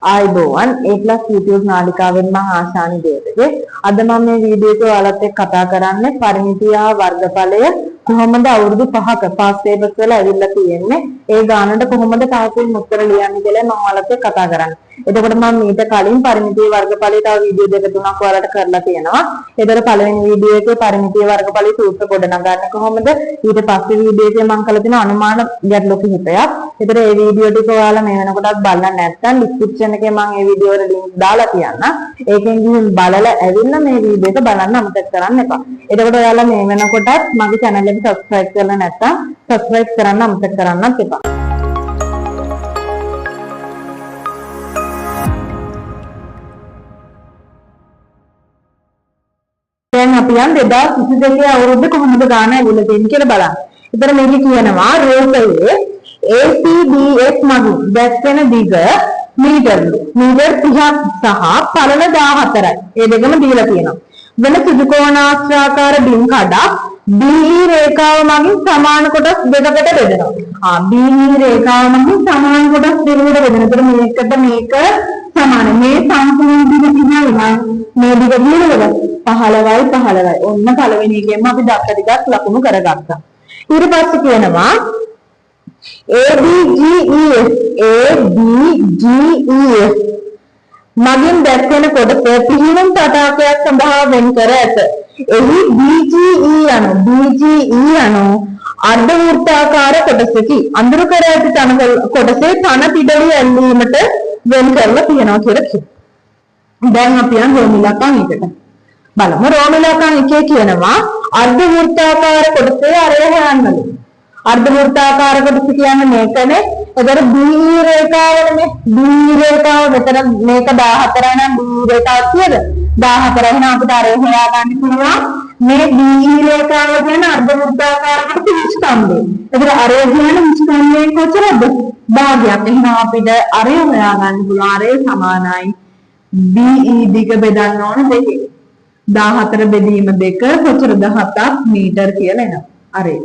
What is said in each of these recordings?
ආයුබෝවන් A+ YouTube නාලිකාවෙන් මම ආශානි දේවගේ. අද මම මේ වීඩියෝ එක ඔයාලත් එක්ක කතා කරන්නේ පරිමිතිය හා වර්ගඵලය කොහොමද අවුරුදු 5ක පාස් පේපර්ස් වල ඇවිල්ලා තියෙන්නේ, ඒ ගානට කොහොමද පහසුවෙන් උත්තර ලියන්නේ කියලා මම ඔයාලත් එක්ක කතා කරන්නේ. එතකොට මම මීට කලින් පරිමිතිය වර්ගඵලය තව වීඩියෝ දෙක තුනක් ඔයාලට කරලා තියෙනවා. ඒතර පළවෙනි වීඩියෝ එකේ පරිමිතිය වර්ගඵලයේ සූත්‍ර ගොඩනගන්නේ කොහොමද, ඊට පස්සේ වීඩියෝ එකේ මම කරලා තියෙන අනුමාන ගැටලු කිහිපයක්. ඒතර ඒ වීඩියෝ ටික ඔයාලා මේ වෙනකොටත් බලලා නැත්නම් ඩිස්ක්‍රිප්ෂන් එකේ මම ඒ වීඩියෝ වල ලින්ක් දාලා තියන්න. ඒකෙන් ගිහින් බලලා ඇවිල්ලා මේ වීඩියෝ එක බලන්න අමතක කරන්න එපා. එතකොට ඔයාලා මේ වෙනකොටත් මගේ channel එක subscribe කරලා නැත්නම් subscribe කරන්න අමතක කරන්නත් එපා. දැන් අපි යන් 2022 අවුරුද්ද කොහොමද ගාන ඇවිල්ලා තියෙන්නේ කියලා බලන්න. එතන මේක කියනවා රූපයේ ACDF මගින් දැක්වෙන දිග මීටර් 30ක් සහ පළල 14යි. ඒ දෙකම දීලා තියෙනවා. වෙන සුදුකෝණාස්ත්‍රාකාර බිම් කඩක් BE රේඛාව මගින් සමාන කොටස් දෙකකට බෙදෙනවා. BE රේඛාව මගින් සමාන කොටස් දෙකකට බෙදෙනවා. එතකොට මේකට මේක සමාන. මේ සම්පූර්ණ දිග 30යි නම් මේ දිග කීයද? 15යි 15යි. ඔන්න පළවෙනි එකෙන්ම අපි දක්ෂ ටිකක් ලකුණු කරගත්තා. ඊට පස්සේ කියනවා ABGEF ABGEF මගින් දැක්වෙන කොටස පිහිනුම් තටාකයක් සඳහා වෙන් කර ඇත. එහි BGE යනු අර්ධ වෘත්තාකාර කොටසකි. අඳුරු කර ඇති තන කොටසේ තන පිටලි ඇල්ලීමට වෙන් කරලා තියෙනවා කියලා කියනවා. දැන් අපි යන් රෝම ඉලක්කම් එකට. බලමු රෝම ඉලක්කම් එකේ කියනවා අර්ධ වෘත්තාකාර කොටසේ අරය හොයන්නලු. අර්ධ වෘත්තාකාර කොටස කියන්නේ මේකනේ. එතකොට BE රේඛාවනේ මේ BE රේඛාව මෙතන මේක 14 නම් BE රේඛාව කීයද? 14. එහෙනම් අපිට අරය හොයා ගන්න පුළුවන්. මේ BE රේඛාව කියන්නේ අර්ධ වෘත්තාකාර කොටස විස්කම්භය. එතකොට අරය කියන්නේ විස්කම්භයෙන් කොච්චරද? භාගයක්. එහෙනම් අපිට අරය හොයා ගන්න පුළුවන්. අරය සමානයි BE දිග බෙදන්න ඕන දෙකෙන්. 14 බෙදීම 2 කොච්චරද? 7ක් මීටර් කියලා එනවා. අරය.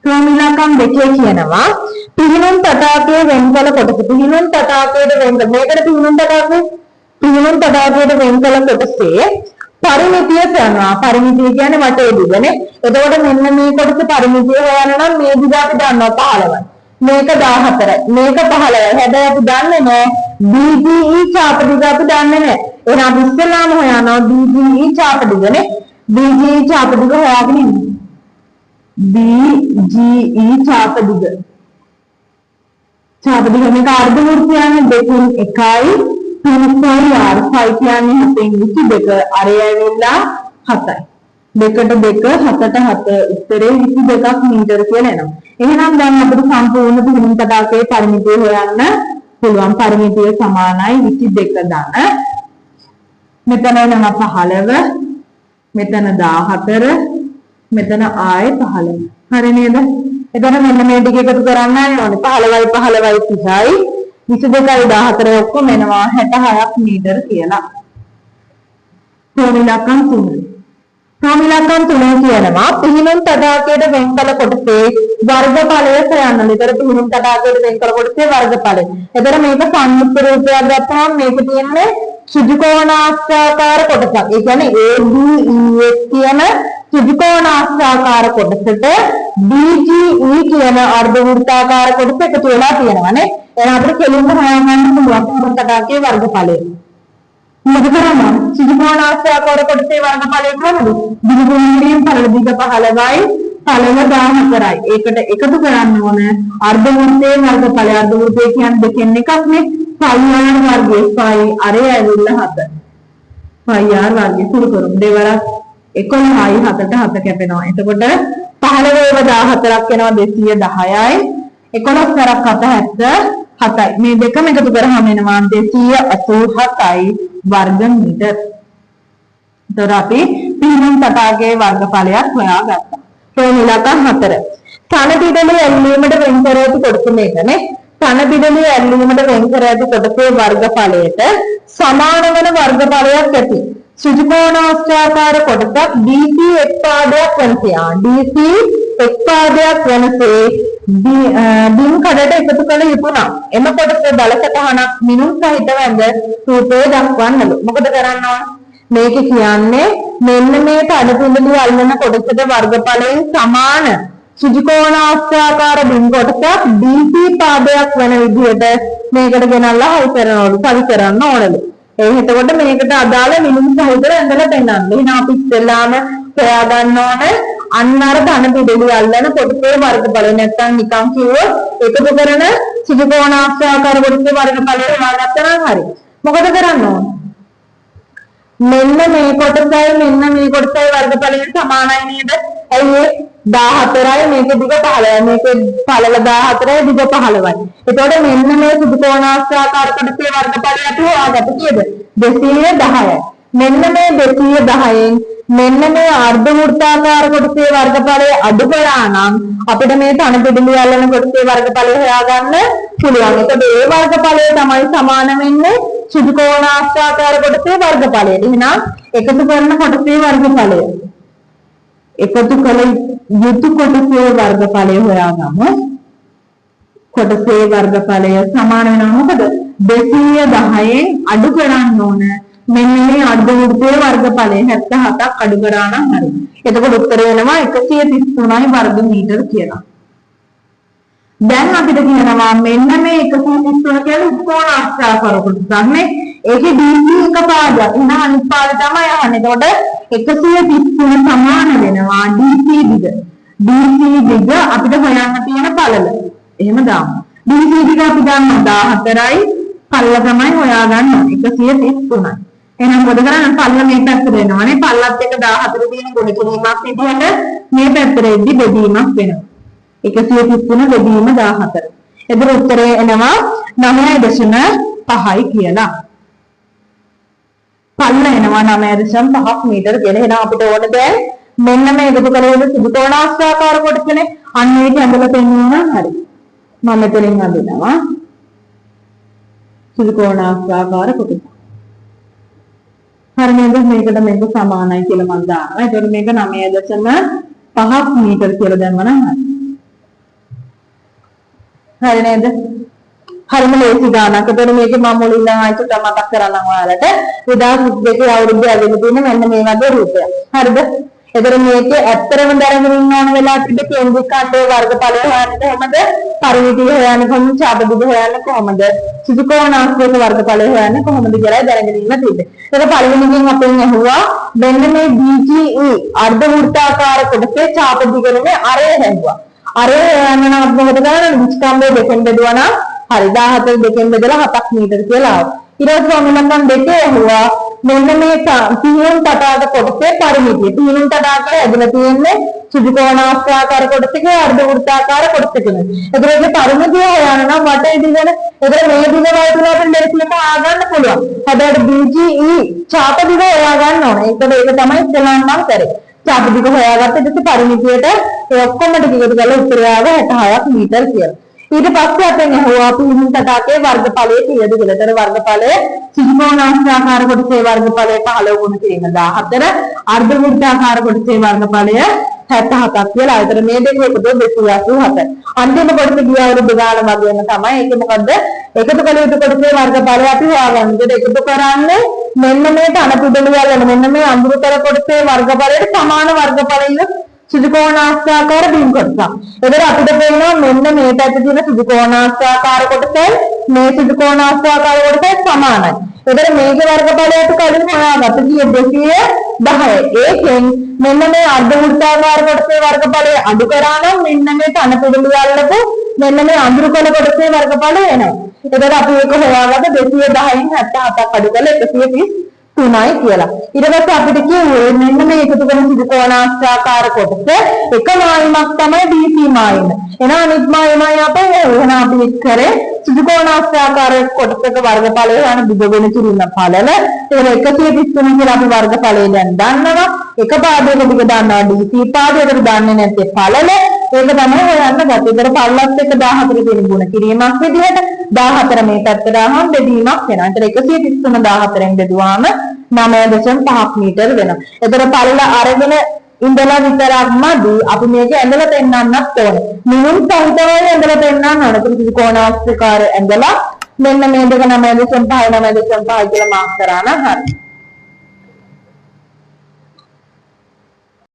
ක්‍රම ඉලක්කම් දෙකේ කියනවා පිහිනුම් තටාකයේ වෙන් කළ කොටස. පිහිනුම් තටාකයට වෙන් කළ මේකට පිහිනුම් තටාකය පිහිනුම් තටාකයට වෙන් කළ කොටසේ පරිමිතිය කරනවා. පරිමිතිය කියන්නේ වටේ දිගනේ. එතකොට මෙන්න මේ කොටස පරිමිතිය හොයන්න නම් මේ දිග අපි දන්නවා 15යි. මේක 14යි. මේක 15යි. හැබැයි අපි දන්නේ නෑ BGE චාප දිග අපි දන්නේ නෑ. එහෙනම් අපි ඉස්සෙල්ලාම හොයනවා BGE චාප දිගනේ. BGE චාප දිග හොයාගෙන ඉන්න. BGE චාප දිග. චාප දිග මේක අර්ධ වෘත්තයනේ 2න් 1යි 3 R 5 කියන්නේ 7න් 22 අරය ඇවිල්ලා 7යි. 2ට 2 7ට 7 උත්තරේ 22ක් මීටර කියලා එනවා. එහෙනම් දැන් අපිට සම්පූර්ණ පිහිනුම් තටාකයේ පරිමිතිය හොයන්න පුළුවන්. පරිමිතිය සමානයි 22 ධන. මෙතන එනවා 15, මෙතන 14, මෙතන ආයේ 15. හරි නේද? එතන මෙන්න මේ ටික එකතු කරන්නයි ඕනේ. 15යි 15යි 30යි 22යි 14 ඔක්කොම එනවා 66ක් මීටර කියලා. ක්‍රම ඉලක්කම් 3. ක්‍රම ඉලක්කම් 3 කියනවා පිහිනුම් තටාකයට වෙන් කළ කොටසේ වර්ගඵලය හොයන්න. ඒතර පිහිනුම් තටාකයට වෙන් කළ කොටසේ වර්ගඵලය. ඒතර මේක සංයුක්ත රූපයක් ගත්තාම මේක තියෙන්නේ ත්‍රිකෝණාස්ත්‍රාකාර කොටසක්. ඒ කියන්නේ ABEF කියන ත්‍රිකෝණාස්ත්‍රාකාර කොටසට BGE කියන අර්ධ වෘත්තාකාර කොටස එකතු වෙලා තියෙනවානේ. එහෙනම් අපිට කෙලින්ම හොයාගන්න පුළුවන් පිහිනුම් තටාකයේ වර්ගඵලය. මොකද කරන්නේ? ත්‍රිකෝණාස්ත්‍රාකාර කොටසේ වර්ගඵලය කොහොමද? දිග ගුණයෙන් පළල දිග 15යි පළල 14යි. ඒකට එකතු කරන්න ඕන අර්ධ වෘත්තයේ වර්ගඵලය. අර්ධ වෘත්තය කියන්නේ දෙකෙන් එකක් නේ. 5R වර්ගය 5 අරය ඇවිල්ලා 7. 5R වර්ගය සුළු කරමු. දෙවරක් 11යි 7ට 7 කැපෙනවා. එතකොට 15 14ක් වෙනවා 210යි. 11 වරක් 7 77යි. මේ දෙකම එකතු කරාම එනවා 287යි වර්ග මීටර. එතකොට අපි පිහිනුම් තටාකයේ වර්ගඵලයක් හොයාගත්තා. ක්‍රම ඉලක්කම් 4. තන පිටලේ ඇල්ලීමට වෙන් කර ඇති කොටස මේකනේ. තන පිටලේ ඇල්ලීමට වෙන් කර ඇති කොටසේ වර්ගඵලයට සමාන වන වර්ගඵලයක් ඇති ත්‍රිකෝණාස්ත්‍රාකාර කොටසක් DC එක් පාදයක් වෙනසේ. DC එක් පාදයක් වෙනසේ බිම් කඩට එකතු කළ යුතු නම් එම කොටස දළ සටහනක් මිනුම් සහිතව ඇඳ රූපය දක්වන්නලු. මොකද කරන්න ඕන? මේක කියන්නේ මෙන්න මේ තන පිඬු අල්ලන කොටසට වර්ගඵලයෙන් සමාන සුජිකෝණාස්ත්‍රාකාර බිම් කොටසක් DC පාදයක් වෙන විදිහට මේකට ගෙනල්ලා හයි කරනවලු, සවි කරන්න ඕනලු. ඒ එතකොට මේකට අදාළ මිනුම් සහිතව ඇඳලා පෙන්නන්න. එහෙනම් අපි ඉස්සෙල්ලාම හොයා ගන්න ඕන අන්න අර ධන පිඩලි අල්ලන කොටසේ වර්ගඵලය. නැත්තම් නිකන් කිව්වොත් එකතු කරන සුජිකෝණාස්ත්‍රාකාර කොටසේ වර්ගඵලය හොයාගත්තා නම් හරි. මොකද කරන්න ඕන? මෙන්න මේ කොටසයි මෙන්න මේ කොටසයි වර්ගඵලයෙන් සමානයි නේද? ඇයි ඒ 14යි මේක දිග 15යි, මේකේ පළල 14යි දිග 15යි. එතකොට මෙන්න මේ සුදුකෝණාස්ත්‍රාකාර කොටසේ වර්ගඵලය අපි හොයාගත්ත කීයද? 210යි. මෙන්න මේ 210න් මෙන්න මේ අර්ධ වෘත්තාකාර කොටසේ වර්ගඵලය අඩු කරා නම් අපිට මේ තන පිඩිලි අල්ලන කොටසේ වර්ගඵලය හොයාගන්න පුළුවන්. එතකොට ඒ වර්ගඵලය තමයි සමාන වෙන්නේ සුදුකෝණාස්ත්‍රාකාර කොටසේ වර්ගඵලයට. එහෙනම් එකතු කරන කොටසේ වර්ගඵලය, එකතු කළ යුතු කොටසේ වර්ගඵලය හොයාගමු. කොටසේ වර්ගඵලය සමාන වෙනවා මොකද? 210න් අඩු කරන්න ඕන මෙන්න මේ අර්ධ වෘත්තයේ වර්ගඵලය 77ක් අඩු කරා නම් හරි. එතකොට උත්තරය එනවා 133යි වර්ග මීටර කියලා. දැන් අපිට කියනවා මෙන්න මේ 133 කියන්නේ උත්කෝණාස්ත්‍රාකාර කොටසක් නේ. ඒකේ DC එක පාදයක්. එහෙනම් අනිත් පාදය තමයි අහන්නේ. එතකොට 133 සමාන වෙනවා DC දිග. DC දිග අපිට හොයන්න තියෙන පළල. එහෙම දාමු. DC දිග අපි දන්නවා 14යි, පළල තමයි හොයාගන්න 133යි. එහෙනම් මොකද කරන්නේ? පළල මේ පැත්තට එනවානේ. පළලත් එක්ක 14 තියෙන ගුණ කිරීමක් විදිහට මේ පැත්තට එද්දි බෙදීමක් වෙනවා. 133 බෙදීම 14. එතකොට උත්තරය එනවා 9.5යි කියලා. පළල එනවා 9.5ක් මීටර කියලා. එහෙනම් අපිට ඕන දැන් මෙන්න මේ එකතු කරගෙන සුදුකෝණාස්ත්‍රාකාර කොටසනේ. අන්න ඒක ඇඳලා පෙන්වනවා නම් හරි. මම මෙතනින් අඳිනවා සුදුකෝණාස්ත්‍රාකාර කොටස. හරි නේද? මේකට මේක සමානයි කියලා මම දානවා. එතකොට මේක 9.5ක් මීටර කියලා දැම්ම නම් හරි. හරි නේද? හරිම ලේසි ගානක්. එතකොට මේකේ මම මුලින් ඉඳන් ආයෙත් මතක් කරන්නම් ඔයාලට. 2022 අවුරුද්දේ ඇවිල්ලා තියෙන මෙන්න මේ වගේ රූපයක්. හරිද? එතකොට මේකේ ඇත්තටම දැනගෙන ඉන්න ඕන වෙලාව තිබ්බ කේන්ද්‍රික ඛණ්ඩයේ වර්ගඵලය හොයන්නේ කොහොමද? පරිමිතිය හොයන්නේ කොහොමද? චාප දිග හොයන්නේ කොහොමද? සුදුකෝණාස්ත්‍රක වර්ගඵලය හොයන්නේ කොහොමද කියලා දැනගෙන ඉන්න තිබ්බේ. එතකොට පළවෙනියෙන් අපෙන් ඇහුවා මෙන්න මේ BGE අර්ධ වෘත්තාකාර කොටසේ චාප දිග නෙමෙයි අරය හැදුවා. අරය හොයන්න නම් අපි මොකද කරන්නේ? විස්කම්භය දෙකෙන් බෙදුවා නම් හරි 14 දෙකෙන් බෙදලා 7ක් මීටර කියලා ආවා. ඊට පස්සේ මම නම් දෙකේ ඇහුවා මෙන්න මේ පිහිනුම් තටාක කොටසේ පරිමිතිය. පිහිනුම් තටාකය ඇදලා තියෙන්නේ සුදුකෝණාස්ත්‍රාකාර කොටසක අර්ධ වෘත්තාකාර කොටසක. එතකොට මේ පරිමිතිය හොයන්න නම් වටේ දිගන. එතකොට මේ දිග වල තුන අපිට ලේසියෙන්ම හොයාගන්න පුළුවන්. හැබැයි BGE චාප දිග හොයාගන්න ඕනේ. එතකොට ඒක තමයි ඉස්සෙල්ලාම මම කරේ. චාප දිග හොයාගත්ත ඊට පස්සේ පරිමිතියට ඒ ඔක්කොම ටික එකතු කරලා උත්තරය ආව 66ක් මීටර කියලා. ඊට පස්සේ අපෙන් ඇහුවා පිහිනුම් තටාකයේ වර්ගඵලය කීයද කියලා. ඒතර වර්ගඵලය සුදුකෝණාස්ත්‍රාකාර කොටසේ වර්ගඵලය 15 ගුණ කිරීම 14, අර්ධ වෘත්තාකාර කොටසේ වර්ගඵලය 77ක් කියලා. ඒතර මේ දෙක එකතු 287. අන්තිම කොටස ගිය අවුරුදු ගාන වගේම තමයි. ඒක මොකද්ද? එකතු කළ යුතු කොටසේ වර්ගඵලය අපි හොයාගන්න. ඒකට එකතු කරන්නේ මෙන්න මේ තන පිඩලි වල මෙන්න මේ අඳුරුතර කොටසේ වර්ගඵලයට සමාන වර්ගඵලය සුදුකෝණාස්ත්‍රාකාර බිම් කොටසක්. ඒතර අපිට පේනවා මෙන්න මේ පැත්තේ තියෙන සුදුකෝණාස්ත්‍රාකාර කොටසයි මේ සුදුකෝණාස්ත්‍රාකාර කොටසයි සමානයි. ඒතර මේකේ වර්ගඵලය අපි කලින් හොයාගත්ත කීයද? 210. ඒකෙන් මෙන්න මේ අර්ධ වෘත්තාකාර කොටසේ වර්ගඵලය අඩු කරා නම් මෙන්න මේ තන පිඩලි අල්ලපු මෙන්න මේ අඳුරු කළ කොටසේ වර්ගඵලය එනවා. ඒතර අපි ඒක හොයාගත්ත 210න් 77ක් අඩු කරලා 133යි කියලා. ඊට පස්සේ අපිට කිව්වේ මෙන්න මේ එකතු කරන සුදුකෝණාස්ත්‍රාකාර කොටස එක මායිමක් තමයි DC මායිම. එහෙනම් අනිත් මායිමයි අපේ. එහෙනම් අපි එක් කරේ සුදුකෝණාස්ත්‍රාකාර කොටසක වර්ගඵලය හොයන දිග වෙන කිරීම පළල. ඒක 133 කියලා අපි වර්ගඵලය දැන් දන්නවා. එක පාදයක දිග දන්නවා DC පාදයකට දන්නේ නැත්තේ පළල. ඒක තමයි හොයන්න ගත්තේ. ඒතර පළලත් එක්ක 14 තියෙන ගුණ කිරීමක් විදිහට 14 මේ පැත්තට ආවම බෙදීමක් වෙනවා. ඒතර 133 14න් බෙදුවාම 9.5ක් මීටර වෙනවා. ඒතර පළල අරගෙන ඉඳලා විතරක් මදි. අපි මේක ඇඳලා පෙන්වන්නත් ඕනේ. මිනුම් සහිතවයි ඇඳලා පෙන්වන්න ඕනේ. ත්‍රිකෝණ අවස්ථකාර ඇඳලා මෙන්න මේ දෙක 9.5 9.5 කියලා මාක් කරා නම් හරි.